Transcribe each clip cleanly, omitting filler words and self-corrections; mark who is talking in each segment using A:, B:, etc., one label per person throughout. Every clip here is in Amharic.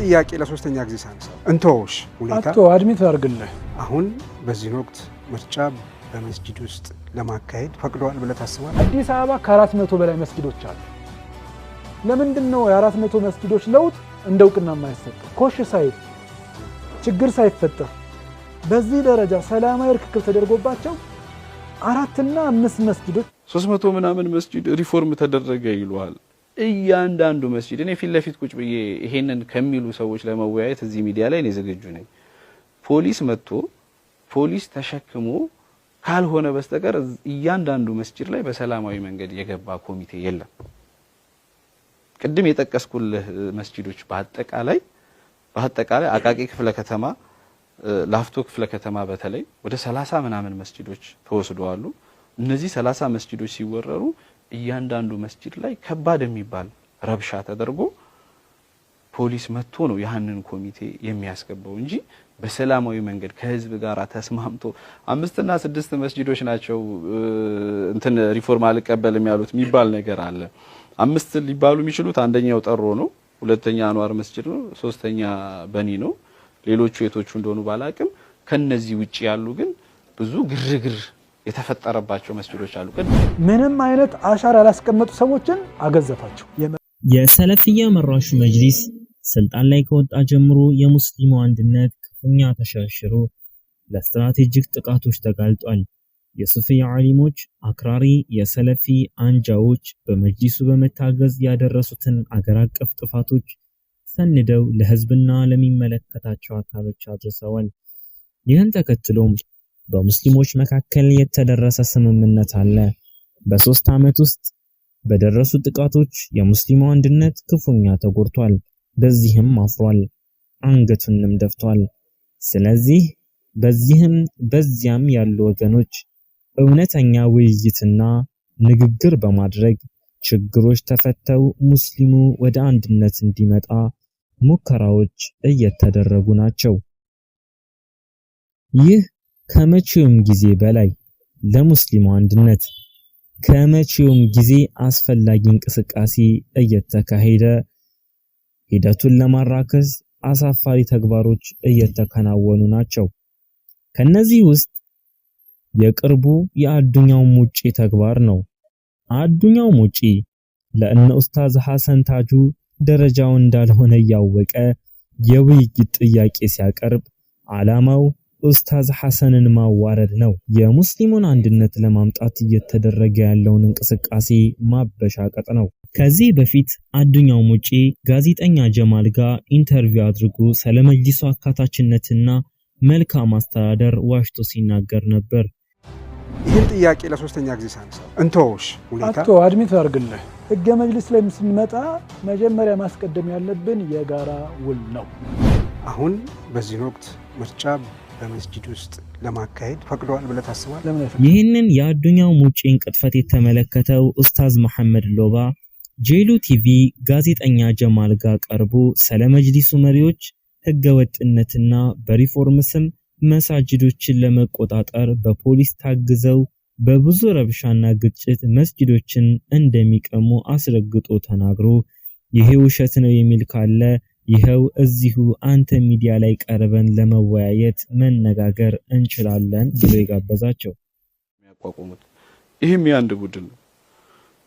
A: ጥያቄ ለሶስተኛ ጊዜ ሳነሳው እንተወውሽ ሁኔታ
B: አቶ admit አድርግልህ።
A: አሁን በዚህን ወቅት ምርጫ በመስጂድ ውስጥ ለማካሄድ ፈቅደዋል ብለህ ታስባለህ?
B: አዲስ አበባ ከ400 በላይ መስጊዶች አሉ። ለምንድን ነው የ400 መስጊዶች ለውጥ እንደ እውቅና የማይሰጠው? ኮሽ ሳይል፣ ችግር ሳይፈጠር፣ በዚህ ደረጃ ሰላማዊ ርክክብ ተደርጎባቸው አራትና አምስት መስጊዶች
C: 300 ምናምን መስጂድ ሪፎርም ተደረገ ይሉሃል። እያንዳንዱ መስጂድ እኔ ፊት ለፊት ቁጭ ብዬ ይሄንን ከሚሉ ሰዎች ለመወያየት እዚህ ሚዲያ ላይ እኔ ዝግጁ ነኝ። ፖሊስ መጥቶ ፖሊስ ተሸክሞ ካልሆነ በስተቀር እያንዳንዱ መስጂድ ላይ በሰላማዊ መንገድ የገባ ኮሚቴ የለም። ቅድም የጠቀስኩልህ መስጂዶች በአጠቃላይ አቃቂ ክፍለ ከተማ፣ ላፍቶ ክፍለ ከተማ በተለይ ወደ 30 ምናምን መስጂዶች ተወስደዋሉ። እነዚህ 30 መስጂዶች ሲወረሩ እያንዳንዱ መስጂድ ላይ ከባድ የሚባል ረብሻ ተደርጎ ፖሊስ መጥቶ ነው ያንን ኮሚቴ የሚያስገባው እንጂ በሰላማዊ መንገድ ከህዝብ ጋር ተስማምቶ አምስትና ስድስት መስጂዶች ናቸው እንትን ሪፎርም አልቀበልም ያሉት የሚባል ነገር አለ። አምስት ሊባሉ የሚችሉት አንደኛው ጠሮ ነው፣ ሁለተኛ አንዋር መስጂድ ነው፣ ሶስተኛ በኒ ነው። ሌሎቹ የቶቹ እንደሆኑ ባላቅም ከነዚህ ውጪ ያሉ ግን ብዙ ግርግር የተፈጠረባቸው መስጂዶች አሉ።
B: ምንም አይነት አሻራ ያላስቀመጡ ሰዎችን አገዘፋቸው።
D: የሰለፊያ መራሹ መጅሊስ ስልጣን ላይ ከወጣ ጀምሮ የሙስሊሙ አንድነት ክፉኛ ተሸርሽሮ ለስትራቴጂክ ጥቃቶች ተጋልጧል። የሱፊ ዓሊሞች አክራሪ የሰለፊ አንጃዎች በመጅሊሱ በመታገዝ ያደረሱትን አገር አቀፍ ጥፋቶች ሰንደው ለህዝብና ለሚመለከታቸው አካሎች አድርሰዋል። ይህን ተከትሎም በሙስሊሞች መካከል የተደረሰ ስምምነት አለ። በ3 ዓመት ውስጥ በደረሱ ጥቃቶች የሙስሊሙ አንድነት ክፉኛ ተጎድቷል። በዚህም አፍሯል፣ አንገቱንም ደፍቷል። ስለዚህ በዚህም በዚያም ያሉ ወገኖች እውነተኛ ውይይትና ንግግር በማድረግ ችግሮች ተፈተው ሙስሊሙ ወደ አንድነት እንዲመጣ ሙከራዎች እየተደረጉ ናቸው። ይህ ከመቼውም ጊዜ በላይ ለሙስሊሙ አንድነት ከመቼውም ጊዜ አስፈላጊ እንቅስቃሴ እየተካሄደ ሂደቱን ለማራከስ አሳፋሪ ተግባሮች እየተከናወኑ ናቸው። ከነዚህ ውስጥ የቅርቡ የአዱኛው ሙጬ ተግባር ነው። አዱኛው ሙጬ ለእነ ኡስታዝ ሐሰን ታጁ ደረጃው እንዳልሆነ እያወቀ የውይይት ጥያቄ ሲያቀርብ ዓላማው ኡስታዝ ሐሰንን ማዋረድ ነው። የሙስሊሙን አንድነት ለማምጣት እየተደረገ ያለውን እንቅስቃሴ ማበሻቀጥ ነው። ከዚህ በፊት አዱኛው ሙጬ ጋዜጠኛ ጀማል ጋር interview አድርጎ ስለመጅሊሱ አካታችነትና መልካም አስተዳደር ዋሽቶ ሲናገር ነበር።
A: ይህን ጥያቄ ለሶስተኛ ጊዜ ሳነሳው እንተወውሽ ሁኔታ
B: አቶ admit አድርግልህ። ህገ መጅሊስ ላይ ስንመጣ መጀመሪያ ማስቀደም ያለብን የጋራ ውል ነው።
A: አሁን በዚህን ወቅት ምርጫ በመስጂድ ውስጥ ለማካሄድ ፈቅደዋል ብለህ ታስባለህ?
B: ለምን አይፈቅድም?
D: ይህንን የአዱኛው ሙጬን ቅጥፈት የተመለከተው ኡስታዝ መሐመድ ሎባ ጄሉ ቲቪ ጋዜጠኛ ጀማል ጋር ቀርቦ ስለ መጅሊሱ መሪዎች ህገወጥነትና በሪፎርም ስም መሳጅዶችን ለመቆጣጠር በፖሊስ ታግዘው በብዙ ረብሻና ግጭት መስጂዶችን እንደሚቀሙ አስረግጦ ተናግሮ ይሄ ውሸት ነው የሚል ካለ ይኸው እዚሁ አንተ ሚዲያ ላይ ቀርበን ለመወያየት መነጋገር እንችላለን ብሎ የጋበዛቸው።
C: የሚያቋቁሙት ይህም የአንድ ቡድን ነው።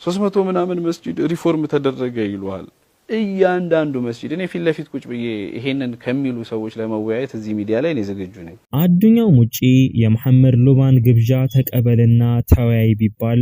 C: 300 ምናምን መስጂድ ሪፎርም ተደረገ ይሉሃል። እያንዳንዱ መስጂድ እኔ ፊት ለፊት ቁጭ ብዬ ይሄንን ከሚሉ ሰዎች ለመወያየት እዚህ ሚዲያ ላይ እኔ ዝግጁ ነኝ።
D: አዱኛው ሙጬ የመሐመድ ሎባን ግብዣ ተቀበልና ተወያይ ቢባል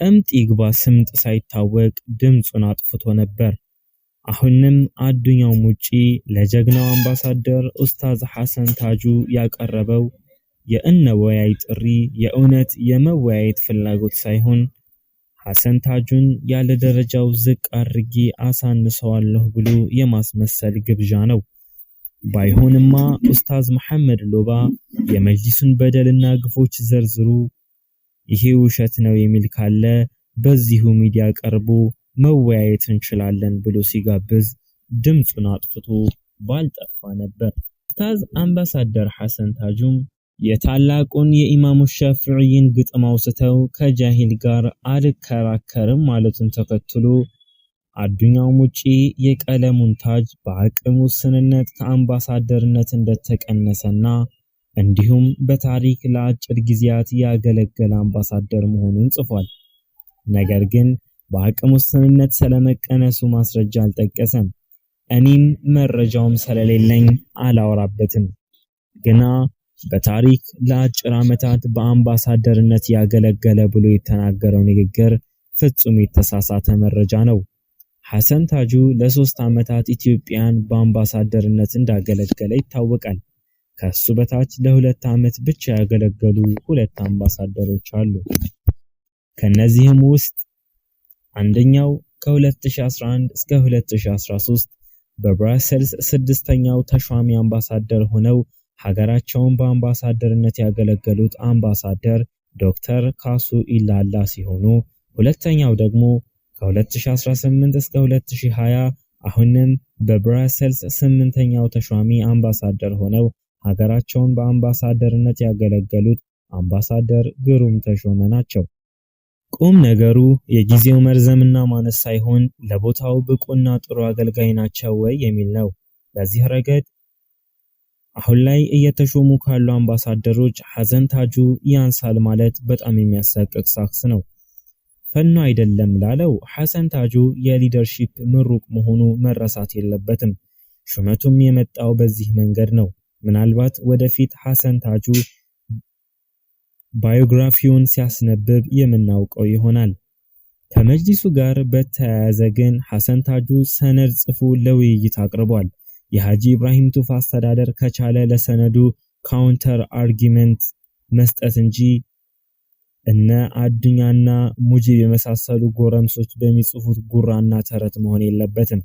D: እምጥ ይግባ ስምጥ ሳይታወቅ ድምፁን አጥፍቶ ነበር። አሁንም አዱኛው ሙጬ ለጀግናው አምባሳደር ኡስታዝ ሐሰን ታጁ ያቀረበው የእንወያይ ጥሪ የእውነት የመወያየት ፍላጎት ሳይሆን ሐሰን ታጁን ያለ ደረጃው ዝቅ አድርጌ አሳንሰዋለሁ ብሎ የማስመሰል ግብዣ ነው። ባይሆንማ ኡስታዝ መሐመድ ሎባ የመጅሊሱን በደልና ግፎች ዘርዝሮ ይሄ ውሸት ነው የሚል ካለ በዚሁ ሚዲያ ቀርቦ መወያየት እንችላለን ብሎ ሲጋብዝ ድምፁን አጥፍቶ ባልጠፋ ነበር። ኡስታዝ አምባሳደር ሐሰን ታጁም የታላቁን የኢማሙ ሻፊዒን ግጥም አውስተው ከጃሂል ጋር አልከራከርም ማለቱን ተከትሎ አዱኛው ሙጪ የቀለሙን ታጅ በአቅም ውስንነት ከአምባሳደርነት እንደተቀነሰና እንዲሁም በታሪክ ለአጭር ጊዜያት ያገለገለ አምባሳደር መሆኑን ጽፏል። ነገር ግን በአቅም ውስንነት ስለመቀነሱ ማስረጃ አልጠቀሰም። እኔም መረጃውም ስለሌለኝ አላወራበትም። ግና በታሪክ ለአጭር ዓመታት በአምባሳደርነት ያገለገለ ብሎ የተናገረው ንግግር ፍጹም የተሳሳተ መረጃ ነው። ሐሰን ታጁ ለ3 ዓመታት ኢትዮጵያን በአምባሳደርነት እንዳገለገለ ይታወቃል። ከሱ በታች ለ2 ዓመት ብቻ ያገለገሉ ሁለት አምባሳደሮች አሉ። ከነዚህም ውስጥ አንደኛው ከ2011 እስከ 2013 በብራሰልስ ስድስተኛው ተሿሚ አምባሳደር ሆነው ሀገራቸውን በአምባሳደርነት ያገለገሉት አምባሳደር ዶክተር ካሱ ኢላላ ሲሆኑ፣ ሁለተኛው ደግሞ ከ2018 እስከ 2020 አሁንም በብራሰልስ ስምንተኛው ተሿሚ አምባሳደር ሆነው ሀገራቸውን በአምባሳደርነት ያገለገሉት አምባሳደር ግሩም ተሾመ ናቸው። ቁም ነገሩ የጊዜው መርዘምና ማነስ ሳይሆን ለቦታው ብቁና ጥሩ አገልጋይ ናቸው ወይ የሚል ነው። በዚህ ረገድ አሁን ላይ እየተሾሙ ካሉ አምባሳደሮች ሐሰን ታጁ ያንሳል ማለት በጣም የሚያሳቅቅ ሳክስ ነው። ፈኖ አይደለም ላለው ሐሰን ታጁ የ leadership ምሩቅ መሆኑ መረሳት የለበትም። ሹመቱም የመጣው በዚህ መንገድ ነው። ምናልባት ወደፊት ሐሰን ታጁ biography ውን ሲያስነብብ የምናውቀው ይሆናል። ከመጅሊሱ ጋር በተያያዘ ግን ሐሰን ታጁ ሰነድ ጽፎ ለውይይት አቅርቧል። የሐጂ ኢብራሂም ቱፋ አስተዳደር ከቻለ ለሰነዱ counter argument መስጠት እንጂ እነ አዱኛና ሙጂብ የመሳሰሉ ጎረምሶች በሚጽፉት ጉራና ተረት መሆን የለበትም።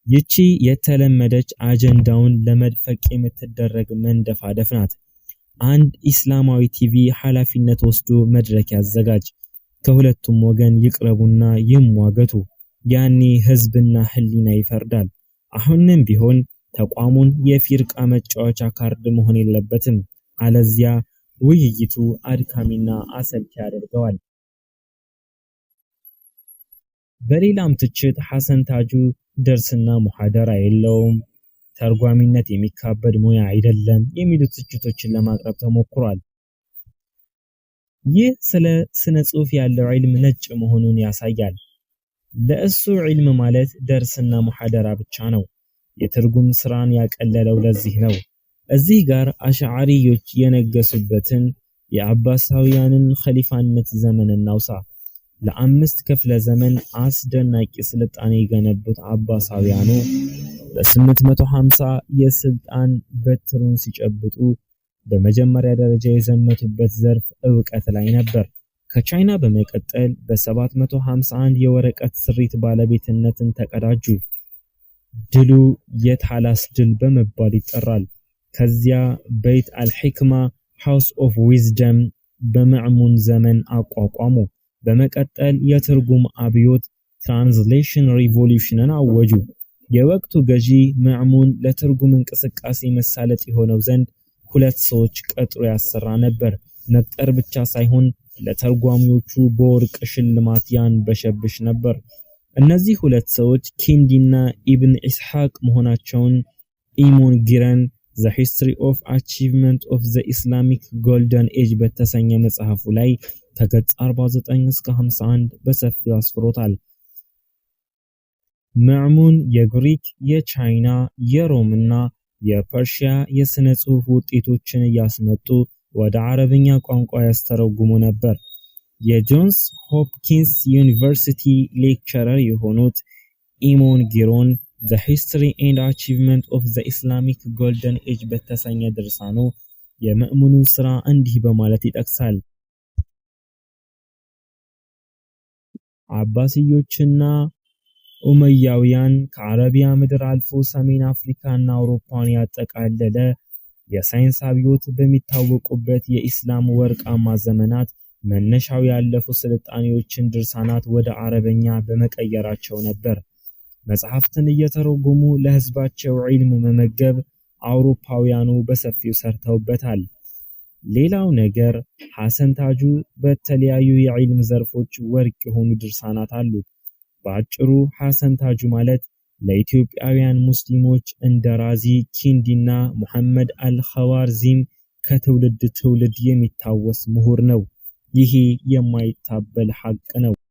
D: ይቺ የተለመደች አጀንዳውን ለመድፈቅ የምትደረግ መንደፋደፍ ናት። አንድ ኢስላማዊ ቲቪ ኃላፊነት ወስዶ መድረክ ያዘጋጅ። ከሁለቱም ወገን ይቅረቡና ይሟገቱ። ያኔ ህዝብና ህሊና ይፈርዳል። አሁንም ቢሆን ተቋሙን የፊርቃ መጫወቻ ካርድ መሆን የለበትም። አለዚያ ውይይቱ አድካሚና አሰልቺ ያደርገዋል። በሌላም ትችት ሐሰን ታጁ ደርስና ሙሐደራ የለውም፣ ተርጓሚነት የሚካበድ ሙያ አይደለም የሚሉ ትችቶችን ለማቅረብ ተሞክሯል። ይህ ስለ ስነ ጽሁፍ ያለው ዒልም ነጭ መሆኑን ያሳያል። ለእሱ ዒልም ማለት ደርስና ሙሐደራ ብቻ ነው። የትርጉም ስራን ያቀለለው ለዚህ ነው። እዚህ ጋር አሽዓሪዮች የነገሱበትን የአባሳውያንን ኸሊፋነት ዘመን እናውሳ። ለ5 ክፍለ ዘመን አስደናቂ ስልጣኔ የገነቡት አባሳውያኑ በ850 የስልጣን በትሩን ሲጨብጡ በመጀመሪያ ደረጃ የዘመቱበት ዘርፍ እውቀት ላይ ነበር። ከቻይና በመቀጠል በ751 የወረቀት ስሪት ባለቤትነትን ተቀዳጁ። ድሉ የታላስ ድል በመባል ይጠራል። ከዚያ በይት አልሕክማ፣ House of Wisdom፣ በመዕሙን ዘመን አቋቋሙ። በመቀጠል የትርጉም አብዮት፣ translation revolution ን አወጁ። የወቅቱ ገዢ መዕሙን ለትርጉም እንቅስቃሴ መሳለጥ የሆነው ዘንድ ሁለት ሰዎች ቀጥሮ ያሰራ ነበር። መቅጠር ብቻ ሳይሆን ለተርጓሚዎቹ በወርቅ ሽልማት ያንበሸብሽ ነበር። እነዚህ ሁለት ሰዎች ኪንዲና ኢብን ኢስሐቅ መሆናቸውን ኢሞን ጊረን The History of Achievement of the Islamic Golden Age በተሰኘ መጽሐፉ ላይ ከገጽ 49 እስከ 51 በሰፊው አስፍሮታል። መዕሙን የግሪክ፣ የቻይና፣ የሮምና የፐርሺያ የሥነ ጽሑፍ ውጤቶችን እያስመጡ ወደ አረብኛ ቋንቋ ያስተረጉሙ ነበር። የጆንስ ሆፕኪንስ ዩኒቨርሲቲ lecturer የሆኑት ኢሞን ጊሮን The History and Achievement of the Islamic Golden Age በተሰኘ ድርሳኑ የመዕሙንን ስራ እንዲህ በማለት ይጠቅሳል። አባስዮችና ኡመያውያን ከአረቢያ ምድር አልፎ ሰሜን አፍሪካና አውሮፓን ያጠቃለለ የሳይንስ አብዮት በሚታወቁበት የኢስላም ወርቃማ ዘመናት መነሻው ያለፉ ስልጣኔዎችን ድርሳናት ወደ አረበኛ በመቀየራቸው ነበር። መጽሐፍትን እየተረጎሙ ለህዝባቸው ዒልም መመገብ አውሮፓውያኑ በሰፊው ሰርተውበታል። ሌላው ነገር ሐሰን ታጁ በተለያዩ የዒልም ዘርፎች ወርቅ የሆኑ ድርሳናት አሉት። በአጭሩ ሐሰን ታጁ ማለት ለኢትዮጵያውያን ሙስሊሞች እንደ ራዚ ኪንዲና ሙሐመድ አል-ኸዋሪዝም ከትውልድ ትውልድ የሚታወስ ምሁር ነው። ይሄ የማይታበል ሐቅ ነው።